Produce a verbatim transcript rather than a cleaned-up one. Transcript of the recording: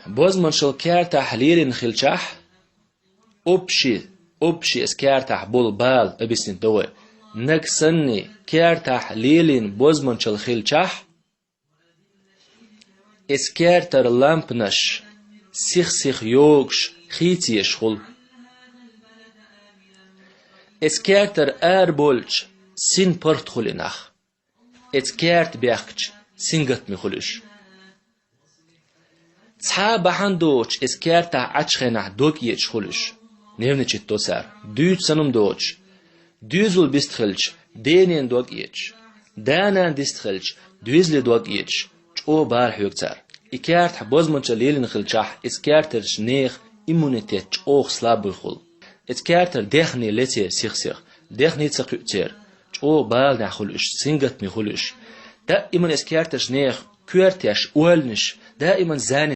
Бозманчал кертахь лелийна хилчахь, общий, общий эс кертахь болу бала объяснить до вай. Наг санний кертахь лелийна бозманчал хилчахь, эс кертара лампанаш сих-сих йогуш хийцеш хуьлу. Эс кертара араболчу син паргӀат хуьлу и нах. Эца керта бехкачу сингаттаме хуьлу уьш. Цхьа а бахьана доцуш эца кертахь Ӏачу хенахь дог эцаш хуьлу уьш. Нервничать до цара. Дуьйцу санна доцуш. Доьзал бист хилча, денен дог эцаш. Данан дист хилча, доьзале дог эцаш. ЧӀогӀа бала хьоьгу цара. И кертахь бозманчал лелийна хилчахь, эца кертарчу нехан иммунитет чӀогӀа слабый хуьлу. Эца кертара дехне ле церан сих-сих, дехне ца кхуьу церан. ЧӀогӀа баланехь хуьлу уьш, сингаттаме хуьлу уьш. Даиман эца кертарчу нехан коьртеш, ойланаш, даиман зан